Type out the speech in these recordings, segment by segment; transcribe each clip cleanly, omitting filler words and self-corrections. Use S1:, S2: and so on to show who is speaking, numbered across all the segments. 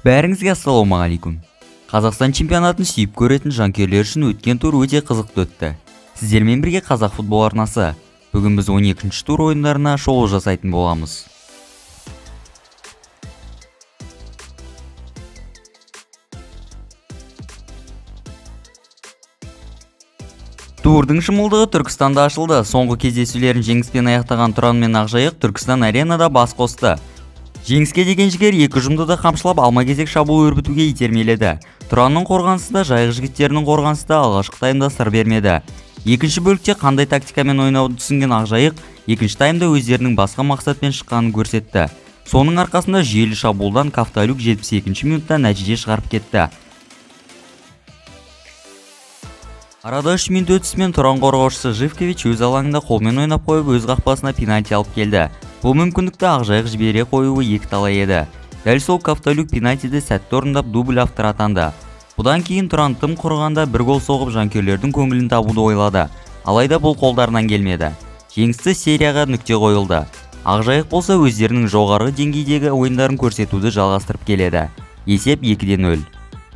S1: Бәріңізге ассалаумағалейкум. Қазақстан чемпионатын сүйіп көретін жанкүйерлер үшін өткен тур өте қызықты өтті. Сіздермен бірге Қазақ футбол арнасы. Бүгін біз 12-ші тур ойындарына шолу жасайтын боламыз. Турдың шымылдығы Түркістанда ашылды. Соңғы кездесулерін жеңіспен аяқтаған Тұран мен Ақжайық Түркістан аренада бас қосты. Жеңіске деген жігер екі ұжымды да қамшылап алма-кезек шабуыл өрбітуге итермеледі. Тұранның қорғанысы да, Жайық жігіттерінің қорғанысы да алғашқы таймда сыр бермеді. Екінші бөлікте қандай тактикамен ойнауды түсінген Ақжайық екінші таймда өздерінің басқа мақсатпен шыққанын көрсетті. Соның арқасында жүйелі шабуылдан Кафталюк 72-ші минутта нәтиже шығарып кетті. Арада 3 минут өтісімен Тұран қорғаушысы Живкович өз алаңында қолмен ойнап қойып өз қақпасына пенальти алып келді. Бұл мүмкіндікті Ақжайық жібере қоюы екі талай еді. Дәл сол Кафталюк пенальтиді сәтті орындап дубль авторы атанды. Бұдан кейін Тұран тым құрығанда бір гол соғып жанкүйерлердің көңілін табуды ойлады. Алайда бұл қолдарынан келмеді. Жеңісті серияға нүкте қойылды. Ақжайық болса өздерінің жоғарғы деңгейдегі ойындарын көрсетуді жалғастырып келеді. Есеп 2-0.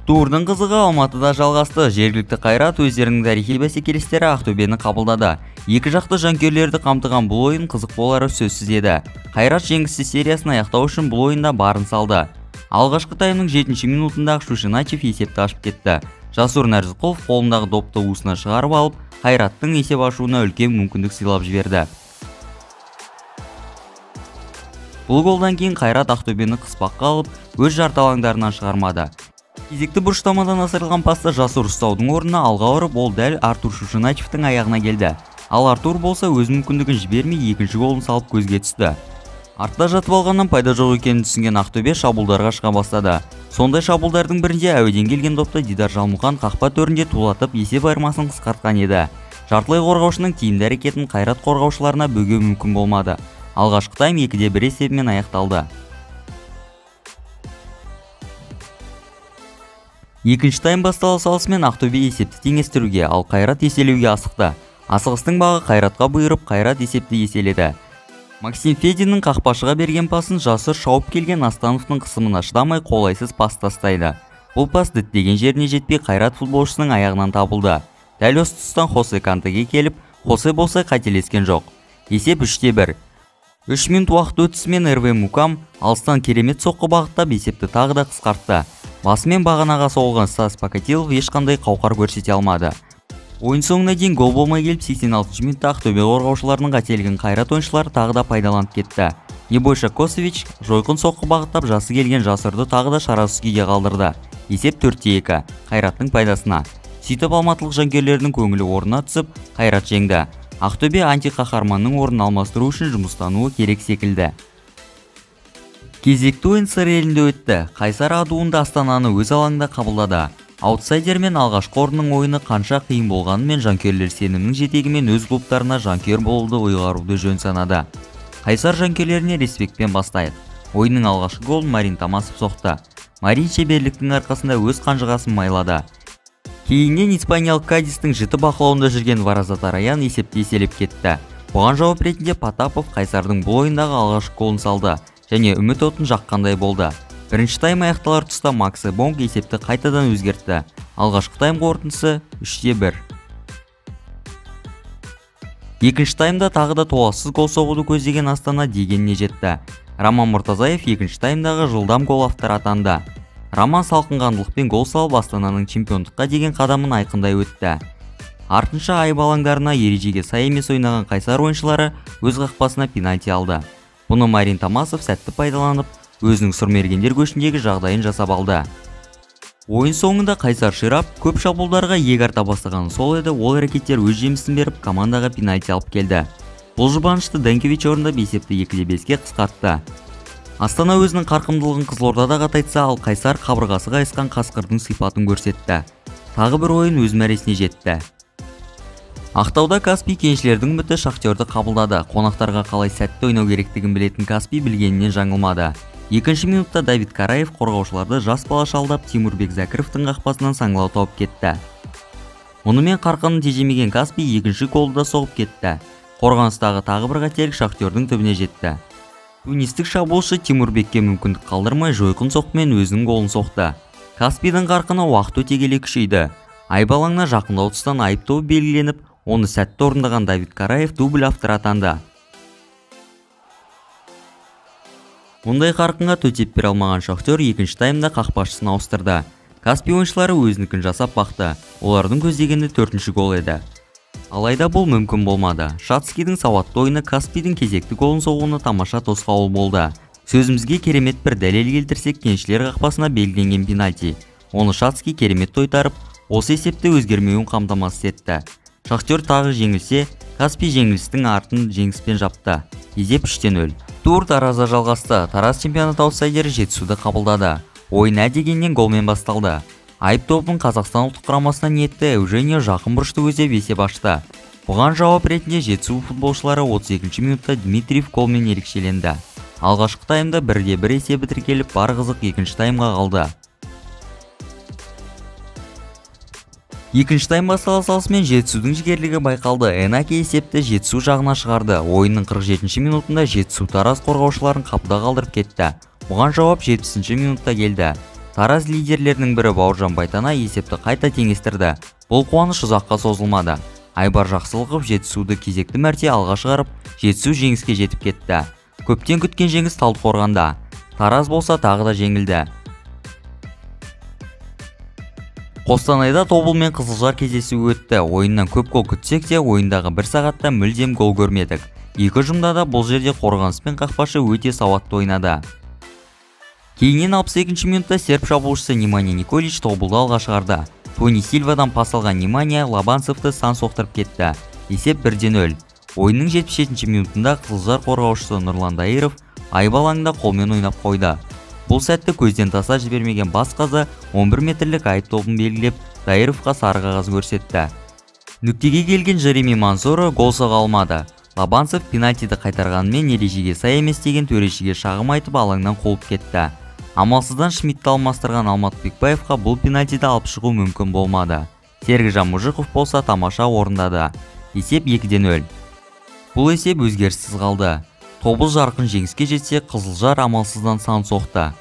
S1: Турдың қызығы Алматыда жалғасты. Жергілікті Қайрат өздерінің тарихи бәсекелестері Ақтөбені қабылдады. Екі жақты жанкүйерлерді қамтыған бұл ойын қызық болары сөзсіз еді. Қайрат жеңіссіз сериясын аяқтау үшін бұл ойында барын салды. Алғашқы таймның 7-ші минутында Шушиначев есепті ашып кетті. Жасур Нәрзіқұлов қолындағы допты уысына шығарып алып, Қайраттың есеп ашуына үлкен мүмкіндік сыйлап жіберді. Бұл голдан кейін Қайрат Ақтөбені қыспаққа алып, өз жарты алаңдарынан шығармады. Кезекті бұрыштамадан асырылған пасты Жасур ұстаудың орнына алға ұрып, ол дәл Артур Шушиначевтің аяғына келді. Ал Артур болса өз мүмкіндігін жібермей екінші голын салып көзге түсті. Артта жатып алғаннан пайда жоқ екенін түсінген Ақтөбе шабуылдарға шыға бастады. Сондай шабуылдардың бірінде әуеден келген допты Дидар Жалмұқан қақпа төрінде тулатып есеп айырмасын қысқартқан еді. Жартылай қорғаушының тиімді әрекетін Қайрат қорғаушыларына бөгеу мүмкін болмады. Алғашқы тайм 2-1 есебімен аяқталды. Екінші тайм бастала салысымен Ақтөбе есепті теңестіруге, ал Қайрат еселеуге асықты. Асығыстың бағы Қайратқа бұйырып, Қайрат есепті еселеді. Максим Фединнің қақпашыға берген пасын Жасыр шауып келген Астановтың қысымына шыдамай қолайсыз пас тастайды. Бұл пас діттеген жеріне жетпей Қайрат футболшысының аяғынан табылды. Дәл осы тұстан Хосе Кантеге келіп, Хосе болса қателескен жоқ. Есеп 3-1. 3 минут уақыт өтісімен РВ Мукам алыстан керемет соққы бағыттап есепті тағы да қысқартты. Басымен бағанаға соғылған Стас Покатилов ешқандай қауқар көрсете алмады. Ойын соңына дейін гол болмай келіп 86 минутта Ақтөбе қорғаушыларының қателігін Қайрат ойыншылары тағы да пайдаланып кетті. Небойша Косович жойқын соққы бағыттап жасы келген Жасырды тағы да шарасыз күйге қалдырды. Есеп 4-2 Қайраттың пайдасына. Сөйтіп алматылық жанкүйерлердің көңілі орнына түсіп, Қайрат жеңді. Ақтөбе антиқаһарманның орнын алмастыру үшін жұмыстануы керек секілді. Кезекті ойын Сыр елінде өтті. Қайсар адуынды Астананы өз алаңында қабылдады. Аутсайдер мен алғашқы орынның ойыны қанша қиын болғанымен жанкүйерлер сенімнің жетегімен өз клубтарына жанкүйер болуды ұйғаруды жөн санады. Қайсар жанкүйерлеріне респектпен бастайық. Ойынның алғашқы голын Марин Томасов соқты. Марин шеберліктің арқасында өз қанжығасын майлады. Кейіннен испаниялық Кадистің жіті бақылауында жүрген Варазат Араян есепті еселеп кетті. Бұған жауап ретінде Потапов Қайсардың бұл ойындағы алғашқы голын салды және үміт отын жаққандай болды. Бірінші тайм аяқталар тұста Максе Бонг есепті қайтадан өзгертті. Алғашқы тайм қорытындысы 3-1. Екінші таймда тағы да толассыз гол соғуды көздеген Астана дегеніне жетті. Роман Мұртазаев екінші таймдағы жылдам гол авторы атанды. Роман салқынқандылықпен гол салып Астананың чемпиондыққа деген қадамын айқындай өтті. Артынша айып алаңдарына ережеге сай емес ойнаған Қайсар ойыншылары өз қақпасына пенальти алды. Бұны Марин Томасов сәтті пайдаланып, өзінің сұрмергендер көшіндегі жағдайын жасап алды. Ойын соңында Қайсар ширап, көп шабуылдарға иек арта бастағаны сол еді, ол әрекеттер өз жемісін беріп, командаға пенальти алып келді. Бұл жұбанышты Денкевич орындап есепті 2-5-ке қысқартты. Астана өзінің қарқындылығын Қызылордада қатайтса, ал Қайсар қабырғасы қайысқан қасқырдың сипатын көрсетті. Тағы бір ойын өз мәресіне жетті. Ақтауда Каспий кеншілердің үміті Шахтерді қабылдады. Қонақтарға қалай сәтті ойнау керектігін білетін Каспий білгенінен жаңылмады. Екінші минутта Давид Караев қорғаушыларды жас бала шалдап Тимурбек Зәкіровтің қақпасынан саңылау тауып кетті. Мұнымен қарқынын тежемеген Каспий екінші голды да соғып кетті. Қорғаныстағы тағы бір қателік Шахтердің түбіне жетті. Тунистік шабуылшы Тимурбекке мүмкіндік қалдырмай жойқын соққымен өзінің голын соқты. Каспийдің қарқыны уақыт өте келе күшейді. Айып алаңына жақындау тұстан айып тобы белгіленіп, оны сәтті орындаған Давид Караев дубль авторы атанды. Мұндай қарқынға төтеп бере алмаған Шахтер екінші таймда қақпашысын ауыстырды. Каспий ойыншылары өзінікін жасап бақты. Олардың көздегені 4-ші гол еді. Алайда бұл мүмкін болмады. Шацкийдің сауатты ойыны Каспийдің кезекті голын соғуына тамаша тосқауыл болды. Сөзімізге керемет бір дәлел келтірсек, кеншілер қақпасына белгіленген пенальти. Оны Шацкий керемет тойтарып, осы есепте өзгермеуін қамтамасыз етті. Шахтер тағы жеңілсе, Каспий жеңілістің артын жеңіспен жапты. Есеп 3-0. Тур Таразда жалғасты. Тараз чемпионат аутсайдері Жетісуды қабылдады. Ойын ә дегеннен голмен басталды. Айып тобын Қазақстан ұлттық құрамасына ниетті Эуженио жақын бұрышты көздеп есеп ашты. Бұған жауап ретінде Жетісу футболшылары 32-ші минутта Дмитриев голмен ерекшеленді. Алғашқы таймда 1-1 есебі тіркеліп, бар қызық екінші таймға қалды. Екінші тайм бастала салысымен Жетісудың жігерлігі байқалды. Энаки есепті Жетісу жағына шығарды. Ойынның 47-ші минутында Жетісу Тараз қорғаушыларын қапыда қалдырып кетті. Бұған жауап 70-ші минутта келді. Тараз лидерлерінің бірі Бауыржан Байтана есепті қайта теңестірді. Бұл қуаныш ұзаққа созылмады. Айбар Жақсылықов Жетісуды кезекті мәрте алға шығарып, Жетісу жеңіске жетіп кетті. Көптен күткен жеңіс Талдықорғанда. Тараз болса тағы да жеңілді. Қостанайда Тобыл мен Қызылжар кездесуі өтті. Ойыннан көп гол күтсек те, ойындағы бір сағатта мүлдем гол көрмедік. Екі ұжымда да бұл жерде қорғаныс пен қақпашы өте сауатты ойнады. Кейіннен 62-ші минутта серб шабуылшысы Неманья Николич Тобылды алға шығарды. Тони Сильвадан пас алған Неманья Лабанцевті сан соқтырып кетті. Есеп 1-0. Ойынның 77-ші минутында Қызылжар қорғаушысы Нұрлан Дайыров айып алаңында қолмен ойнап қойды. Бұл сәтті көзден таса жібермеген бас қазы 11 метрлік айып тобын белгілеп, Дайыровқа сары қағаз көрсетті. Нүктеге келген Жереми Мансоро гол соға алмады. Лабанцев пенальтиді қайтарғанымен ережеге сай емес деген төрешіге шағым айтып алаңнан қуып кетті. Амалсыздан Шмидтті алмастырған Алмат Бекбаевқа бұл пенальтиді алып шығу мүмкін болмады. Сергей Мужиков болса тамаша орындады. Есеп 2-0. Бұл есеп өзгеріссіз қалды. Тобыл жарқын жеңіске жетсе, Қызылжар амалсыздан сан соқты.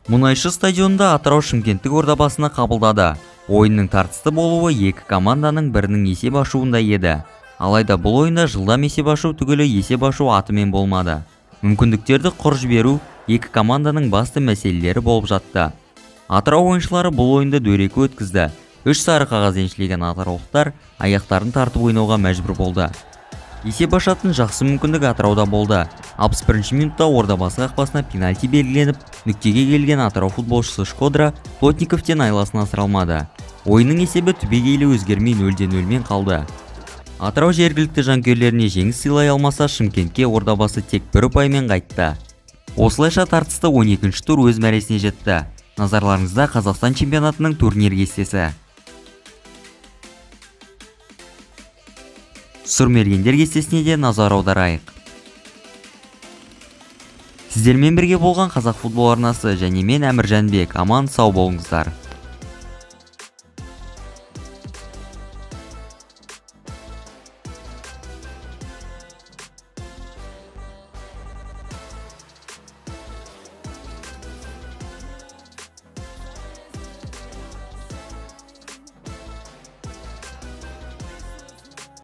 S1: Мұнайшы стадионында Атырау Шымкенттік Ордабасыны қабылдады. Ойынның тартысты болуы екі команданың бірінің есеп ашуында еді. Алайда бұл ойында жылдам есеп ашу түгілі есеп ашу атымен болмады. Мүмкіндіктерді құр жіберу екі команданың басты мәселелері болып жатты. Атырау ойыншылары бұл ойынды дөрекі өткізді. 3 сары қағаз еншілеген атыраулықтар аяқтарын тартып ойнауға мәжбүр болды. Есеп ашатын жақсы мүмкіндік Атырауда болды. 61-ші минутта Ордабасы қақпасына пенальти белгіленіп, нүктеге келген Атырау футболшысы Шкодра Плотниковтен айласын асыра алмады. Ойынның есебі түбегейлі өзгермей 0-0-мен қалды. Атырау жергілікті жанкүйерлеріне жеңіс сыйлай алмаса, Шымкентке Ордабасы тек бір ұпаймен қайтты. Осылайша тартысты 12-ші тур өз мәресіне жетті. Назарларыңызда Қазақстан чемпионатының турнир кестесі. Сұрмергендер кестесіне де назар аударайық. Сіздермен бірге болған Қазақ футбол арнасы және мен Әмір Жәнбек. Аман сау болыңыздар.